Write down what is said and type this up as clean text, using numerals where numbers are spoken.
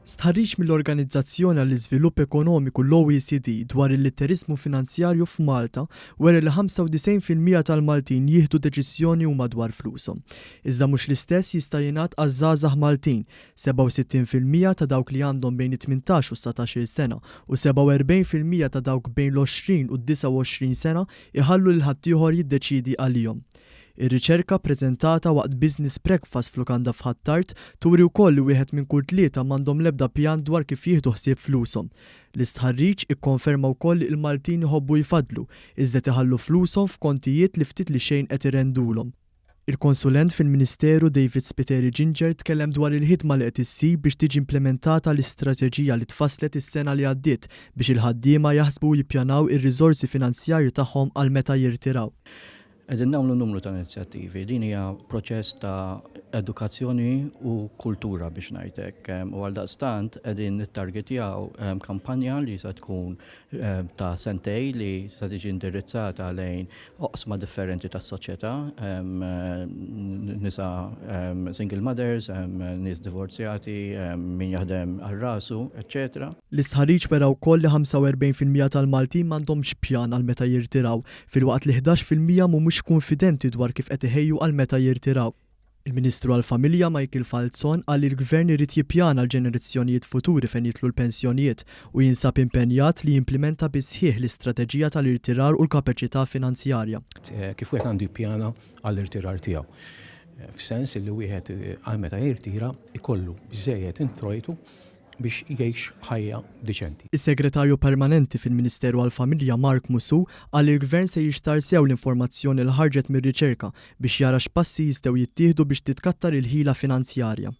Stħarriġ mill-Organizzazzjoni għall-Iżvilupp Ekonomiku, l-OECD, dwar il-litteriżmu finanzjarju f'Malta wera li 95% tal-Maltin jieħdu deċiżjoni huma dwar flushom. Iżda mhux l-istess jista' jingħad għaż-żgħażagħ Maltin, 67% ta' dawk li għandhom bejn it-18 u s-19-il sena u 47% ta' dawk bejn l-20 u d-29 sena jħallu lil ħaddieħor jiddeċiedi għalihom. Ir-riċerka ppreżentata waqt business breakfast f'lukanda f'Ħ'Attard turi wkoll li wieħed minn kull tlieta m'għandhom l-ebda pjan dwar kif jieħdu ħsieb flushom. L-istħarriġ ikkonferma wkoll li l-Maltin iħobbu jfaddlu, iżda qed iħallu flushom f'kontijiet li ftit li xejn qed irendulhom. Il-konsulent fil-Ministeru David Spiteri Ginger tkellem dwar il-ħidma li qed issir biex tiġi implimentata l-istrateġija li tfasslet is-sena li għaddiet biex il-ħaddiema jaħsbu u jippjanaw ir-riżorsi finanzjarji tagħhom għal meta jirtiraw. Qegħdin nagħmlu numru ta' inizjattivi. Din hija proċess ta' edukazzjoni u kultura biex ngħid hekk. U għaldaqstant qegħdin nittargetjaw kampanja li se tkun ta' sentej li se tiġi indirizzata lejn oqsma differenti tas-soċjetà, nisa single mothers, nies divorzjati, min jaħdem għal rasu, eċċetera. L-istħarriġ wera wkoll li 45% tal-Maltin m'għandhomx pjan għal meta jirtiraw, filwaqt li 11% mhumiex kunfidenti dwar kif qed iħejju għal meta jirtiraw. Il-Ministru għall-Familja Michael Falzon qal li l-Gvern irid jippjana għall-ġenerizzjonijiet futuri fejn jidħlu l-pensjonijiet u jinsab impenjat li jimplimenta bis-sħiħ l-istrateġija tal-irtirar u l-kapaċità finanzjarja. Kif wieħed għandu jippjana għall-irtirar tiegħu. F'sens li wieħed għal meta jirtira jkollu biżżejjed introjtu biex jgħix ħajja diċenti. Is-Segretarju Permanenti fil-Ministeru għall-Familja Mark Musù qal li l-Gvern se jixtarr sew l-informazzjoni li ħarġet mir-riċerka biex jara x'passi jistgħu jittieħdu biex titkattar il-ħila finanzjarja.